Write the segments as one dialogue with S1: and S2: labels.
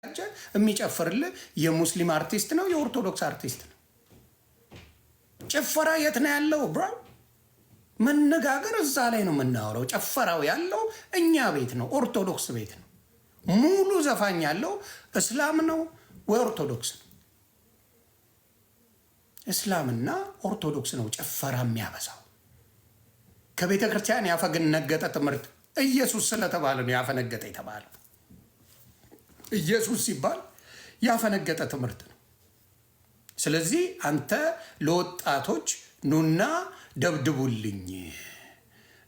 S1: የሚጨፍርልህ የሙስሊም አርቲስት ነው፣ የኦርቶዶክስ አርቲስት ነው። ጭፈራ የት ነው ያለው? Bro፣ መነጋገር እዛ ላይ ነው የምናወራው። ጭፈራው ያለው እኛ ቤት ነው፣ ኦርቶዶክስ ቤት ነው። ሙሉ ዘፋኝ ያለው እስላም ነው ወይ ኦርቶዶክስ ነው? እስላምና ኦርቶዶክስ ነው ጭፈራ የሚያበዛው። ከቤተ ክርስቲያን ያፈነገጠ ትምህርት ኢየሱስ ስለተባለ ነው ያፈነገጠ የተባለው። ኢየሱስ ሲባል ያፈነገጠ ትምህርት ነው። ስለዚህ አንተ ለወጣቶች ኑና ደብድቡልኝ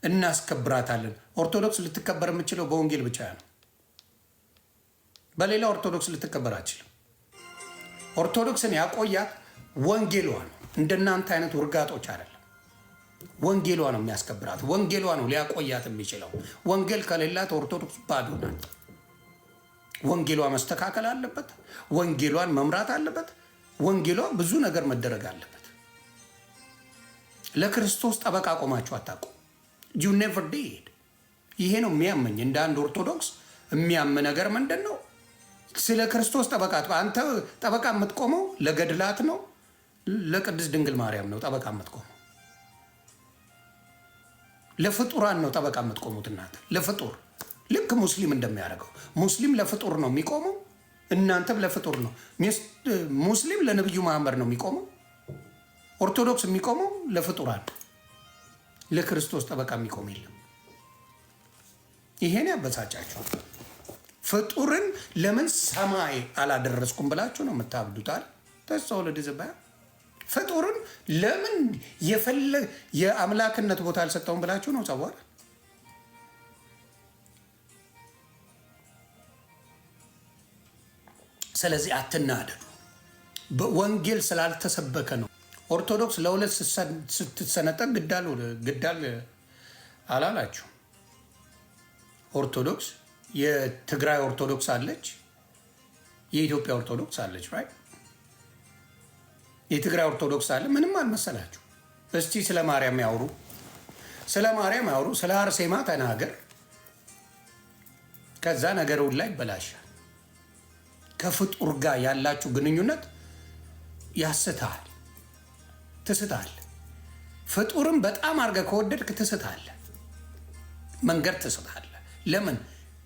S1: እናስከብራታለን። ኦርቶዶክስ ልትከበር የምትችለው በወንጌል ብቻ ነው። በሌላ ኦርቶዶክስ ልትከበር አትችልም። ኦርቶዶክስን ያቆያት ወንጌሏ ነው። እንደናንተ አይነት ውርጋጦች አይደለም። ወንጌሏ ነው የሚያስከብራት። ወንጌሏ ነው ሊያቆያት የሚችለው። ወንጌል ከሌላት ኦርቶዶክስ ባዶ ናት። ወንጌሏ መስተካከል አለበት። ወንጌሏን መምራት አለበት። ወንጌሏ ብዙ ነገር መደረግ አለበት። ለክርስቶስ ጠበቃ ቆማችሁ አታውቁም። You never did። ይሄ ነው የሚያመኝ። እንደ አንድ ኦርቶዶክስ የሚያም ነገር ምንድን ነው? ስለ ክርስቶስ ጠበቃ፣ አንተ ጠበቃ የምትቆመው ለገድላት ነው፣ ለቅድስት ድንግል ማርያም ነው ጠበቃ የምትቆመው። ለፍጡራን ነው ጠበቃ የምትቆሙት እናንተ፣ ለፍጡር። ልክ ሙስሊም እንደሚያደርገው፣ ሙስሊም ለፍጡር ነው የሚቆመው፣ እናንተም ለፍጡር ነው። ሙስሊም ለነብዩ መሐመድ ነው የሚቆመው፣ ኦርቶዶክስ የሚቆመው ለፍጡራን፣ ለክርስቶስ ጠበቃ የሚቆም የለም። ይሄን ያበሳጫችኋል። ፍጡርን ለምን ሰማይ አላደረስኩም ብላችሁ ነው የምታብዱታል። ተሰውለድ ዝባ ፍጡርን ለምን የፈለ የአምላክነት ቦታ አልሰጠውም ብላችሁ ነው ጸቧል። ስለዚህ አትናደዱ። ወንጌል ስላልተሰበከ ነው። ኦርቶዶክስ ለሁለት ስትሰነጠቅ ግዳል ግዳል አላላችሁ። ኦርቶዶክስ የትግራይ ኦርቶዶክስ አለች፣ የኢትዮጵያ ኦርቶዶክስ አለች። Right፣ የትግራይ ኦርቶዶክስ አለ። ምንም አልመሰላችሁ። እስቲ ስለ ማርያም ያውሩ፣ ስለ ማርያም ያውሩ፣ ስለ አርሴማ ተናገር። ከዛ ነገር ሁላ ይበላሻል። ከፍጡር ጋር ያላችሁ ግንኙነት ያስታል፣ ትስታል። ፍጡርም በጣም አድርገህ ከወደድክ ትስታለህ፣ መንገድ ትስታለህ። ለምን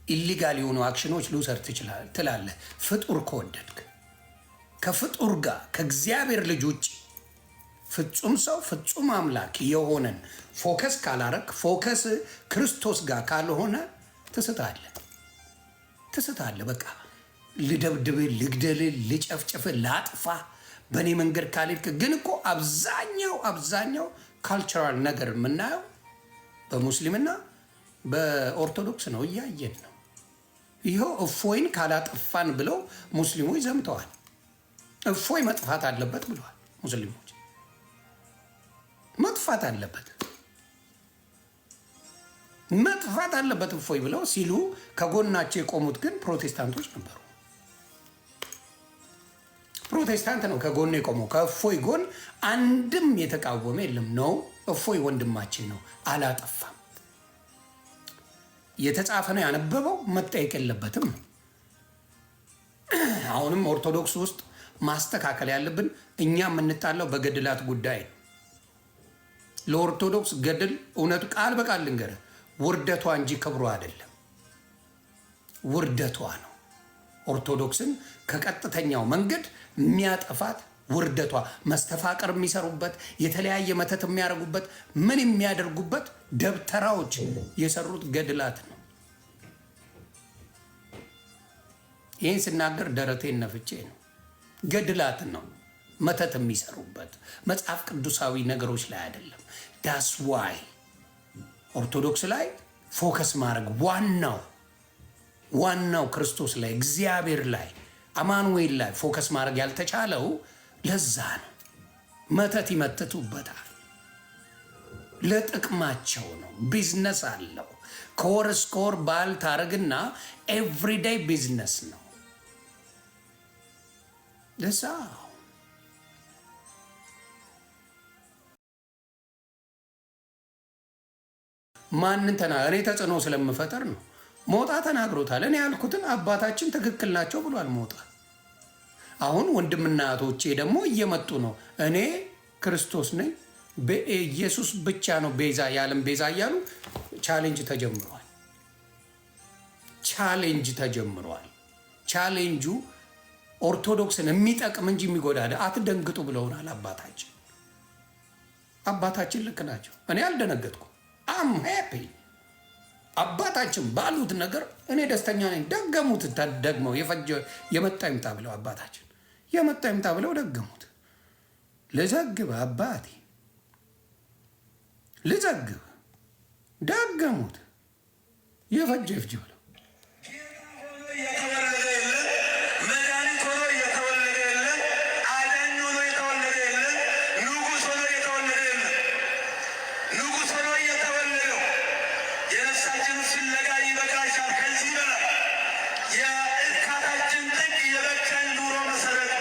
S1: illegal የሆኑ action ኖች ልውሰድ ትላለህ? ፍጡር ከወደድክ፣ ከፍጡር ጋር፣ ከእግዚአብሔር ልጅ ውጭ፣ ፍጹም ሰው ፍጹም አምላክ የሆነን focus ካላረክ፣ focus ክርስቶስ ጋር ካልሆነ ትስታለህ፣ ትስታለህ። በቃ ልደብድብ፣ ልግደል፣ ልጨፍጭፍ፣ ላጥፋ በእኔ መንገድ ካልሄድክ። ግን እኮ አብዛኛው cultural ነገር የምናየው በሙስሊምና በኦርቶዶክስ ነው፣ እያየን ነው። ይኸው እፎይን ካላጠፋን ብለው ሙስሊሞች ዘምተዋል። እፎይ መጥፋት አለበት ብለዋል ሙስሊሞች። መጥፋት አለበት፣ መጥፋት አለበት እፎይ ብለው ሲሉ ከጎናቸው የቆሙት ግን ፕሮቴስታንቶች ነበሩ። ፕሮቴስታንት ነው ከጎን የቆመው። ከእፎይ ጎን አንድም የተቃወመ የለም። ነው፣ እፎይ ወንድማችን ነው፣ አላጠፋም። የተጻፈ ነው ያነበበው፣ መጠየቅ የለበትም ነው። አሁንም ኦርቶዶክስ ውስጥ ማስተካከል ያለብን፣ እኛ የምንጣለው በገድላት ጉዳይ ነው። ለኦርቶዶክስ ገድል እውነቱ ቃል በቃል ልንገርህ፣ ውርደቷ እንጂ ክብሯ አይደለም። ውርደቷ ነው። ኦርቶዶክስን ከቀጥተኛው መንገድ የሚያጠፋት ውርደቷ፣ መስተፋቅር የሚሰሩበት፣ የተለያየ መተት የሚያደርጉበት፣ ምን የሚያደርጉበት፣ ደብተራዎች የሰሩት ገድላት ነው። ይህን ስናገር ደረቴን ነፍቼ ነው። ገድላት ነው መተት የሚሰሩበት፣ መጽሐፍ ቅዱሳዊ ነገሮች ላይ አይደለም። That's why ኦርቶዶክስ ላይ focus ማድረግ፣ ዋናው ዋናው ክርስቶስ ላይ፣ እግዚአብሔር ላይ፣ አማኑኤል ላይ focus ማድረግ ያልተቻለው ለዛ ነው። መተት ይመትቱበታል። ለጥቅማቸው ነው። ቢዝነስ አለው። ከወር እስከ ወር በዓል ታረግና everyday business ነው። ለዛ ማንን ተና እኔ ተጽዕኖ ስለምፈጠር ነው። ሞጣ ተናግሮታል። እኔ ያልኩትን አባታችን ትክክል ናቸው ብሏል ሞጣ። አሁን ወንድምና እህቶቼ ደግሞ እየመጡ ነው። እኔ ክርስቶስ ነኝ፣ በኢየሱስ ብቻ ነው ቤዛ፣ የዓለም ቤዛ እያሉ challenge ተጀምሯል። Challenge ተጀምሯል። ቻሌንጁ ኦርቶዶክስን የሚጠቅም እንጂ የሚጎዳ፣ አትደንግጡ ብለውናል አባታችን። አባታችን ልክ ናቸው። እኔ አልደነገጥኩም። I'm happy። አባታችን ባሉት ነገር እኔ ደስተኛ ነኝ። ደገሙት፣ ደግመው የፈጀ የመጣ ይምጣ ብለው፣ አባታችን የመጣ ይምጣ ብለው ደገሙት። ልዘግብ አባቴ ልዘግብ፣ ደገሙት። የፈጀ ይፍጅ ብለው።
S2: የተወለደ የለ፣ መድኃኒት ሆኖ የተወለደ የለ፣ አዳኝ ሆኖ የተወለደ የለ፣ ንጉሥ ሆኖ የተወለደ የለ። ንጉሥ ሆኖ የተወለደው የነፍሳችን ፍለጋ ይበቃሻል፣ ከዚህ በላይ የእርካታችን ጥግ፣ የበቃን ኑሮ መሰረት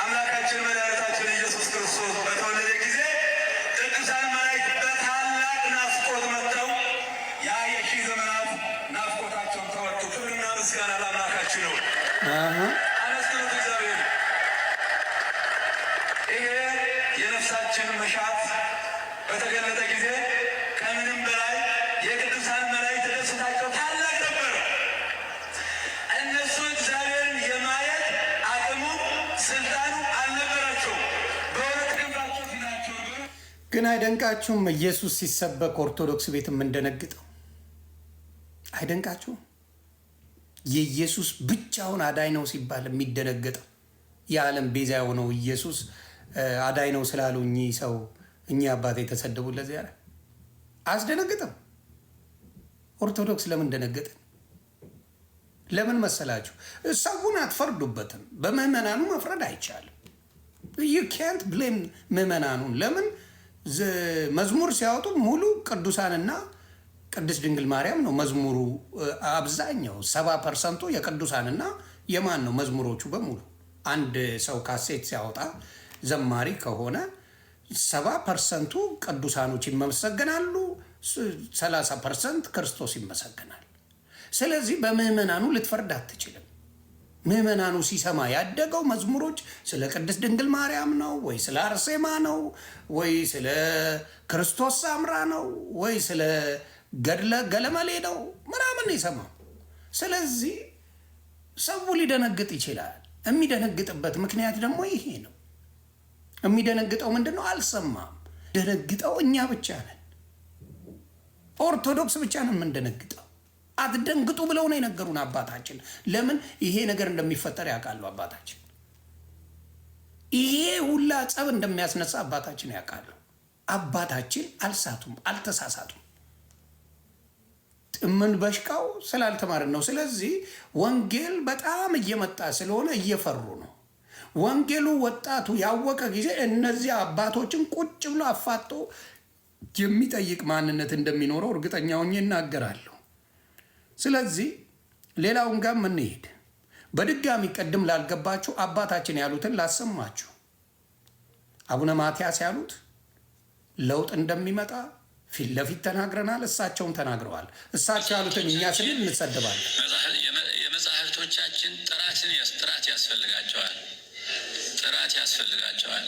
S2: አምላካችን መድኃኒታችን ኢየሱስ ክርስቶስ በተወለደ ጊዜ ቅዱሳን መላእክት በታላቅ ናፍቆት መጥተው ያ የ1000 ዘመናት ናፍቆታቸውን ተወጡ። ክብርና ምስጋና ለአምላካችን ነው። አመስግኑት እግዚአብሔር። ይሄ የነፍሳችን መሻት በተገለጠ ጊዜ ከምንም በላይ የቅዱሳን መላእክት ደስታቸው ታላቅ ነበር። እነሱ እግዚአብሔርን የማየት አቅሙ ስልጣኑ አልነበራቸውም። በሁለት ክንፋቸው ፊታቸውን
S1: ግን አይደንቃችሁም? ኢየሱስ ሲሰበክ ኦርቶዶክስ ቤት የምንደነግጠው አይደንቃችሁም? የኢየሱስ ብቻውን አዳኝ ነው ሲባል የሚደነገጠው፣ የዓለም ቤዛ የሆነው ኢየሱስ አዳኝ ነው ስላሉ እኚህ ሰው፣ እኚህ አባት የተሰደቡ ለዚያ አያስደነግጥም? ኦርቶዶክስ ለምን ደነገጥን? ለምን መሰላችሁ? ሰውን አትፈርዱበትም። በምዕመናኑ መፍረድ አይቻልም። ዩ ካንት ብሌም ምዕመናኑን። ለምን? መዝሙር ሲያወጡ ሙሉ ቅዱሳንና ቅድስት ድንግል ማርያም ነው መዝሙሩ። አብዛኛው 70% ኡ የቅዱሳንና የማን ነው መዝሙሮቹ በሙሉ። አንድ ሰው ካሴት ሲያወጣ ዘማሪ ከሆነ 70% ኡ ቅዱሳኖች ይመሰገናሉ፣ 30% ክርስቶስ ይመሰገናል። ስለዚህ በምዕመናኑ ልትፈርድ አትችልም። ምዕመናኑ ሲሰማ ያደገው መዝሙሮች ስለ ቅድስት ድንግል ማርያም ነው ወይ ስለ አርሴማ ነው ወይ ስለ ክርስቶስ ሳምራ ነው ወይ ስለ ገድለ ገለመሌ ነው ምናምን የሰማው። ስለዚህ ሰው ሊደነግጥ ይችላል። የሚደነግጥበት ምክንያት ደግሞ ይሄ ነው። የሚደነግጠው ምንድን ነው? አልሰማም። ደነግጠው እኛ ብቻ ነን፣ ኦርቶዶክስ ብቻ ነን የምንደነግጠው። አትደንግጡ ብለው ነው የነገሩን አባታችን። ለምን? ይሄ ነገር እንደሚፈጠር ያውቃሉ አባታችን። ይሄ ሁላ ጸብ እንደሚያስነሳ አባታችን ያውቃሉ። አባታችን አልሳቱም፣ አልተሳሳቱም። የምንበሽቃው ስላልተማርን ነው። ስለዚህ ወንጌል በጣም እየመጣ ስለሆነ እየፈሩ ነው። ወንጌሉ ወጣቱ ያወቀ ጊዜ እነዚህ አባቶችን ቁጭ ብሎ አፋጦ የሚጠይቅ ማንነት እንደሚኖረው እርግጠኛ ሆኜ እናገራለሁ። ስለዚህ ሌላውን ጋር ምንሄድ በድጋሚ ቅድም ላልገባችሁ አባታችን ያሉትን ላሰማችሁ። አቡነ ማትያስ ያሉት ለውጥ እንደሚመጣ ፊት ለፊት ተናግረናል። እሳቸውም ተናግረዋል። እሳቸው ያሉትን እኛ ስንል እንሰደባለን።
S3: የመጽሐፍቶቻችን ጥራት ያስፈልጋቸዋል። ጥራት ያስፈልጋቸዋል።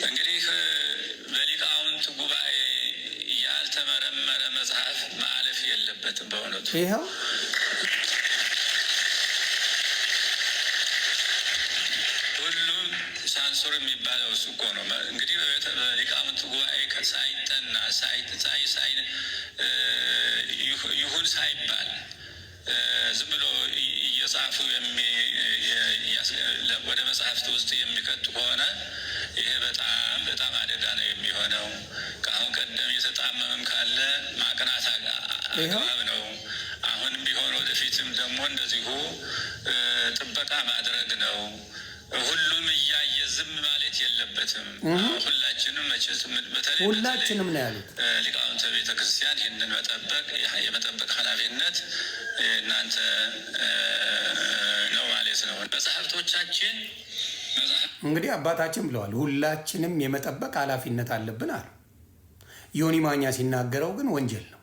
S3: እንግዲህ በሊቃውንት ጉባኤ ያልተመረመረ መጽሐፍ ማለፍ የለበትም። በእውነቱ
S1: ይኸው።
S3: ሁሉም ሳንሱር የሚባለው እሱ እኮ ነው። እንግዲህ በሊቃውንት ጉባኤ ሳይጠና ሳይ ይሁን ሳይባል ዝም ብሎ እየጻፉ ወደ መጽሐፍት ውስጥ የሚከቱ ከሆነ ይሄ በጣም በጣም አደጋ ነው የሚሆነው። ከአሁን ቀደም የተጣመመም ካለ ማቅናት አግባብ ነው። አሁንም ቢሆን ወደፊትም ደግሞ እንደዚሁ ጥበቃ ማድረግ ነው። ሁሉም እያየ ዝም ማለት የለበትም። ሁላችንም መቼስ በተለይ
S1: ሁላችንም ነው ያሉት።
S3: ሊቃውንተ ቤተ ክርስቲያን ይህንን መጠበቅ የመጠበቅ ኃላፊነት እናንተ ነው ማለት ነው። መጽሐፍቶቻችን
S1: እንግዲህ አባታችን ብለዋል፣ ሁላችንም የመጠበቅ ኃላፊነት አለብን አሉ። ዮኒ ማኛ ሲናገረው ግን ወንጀል ነው።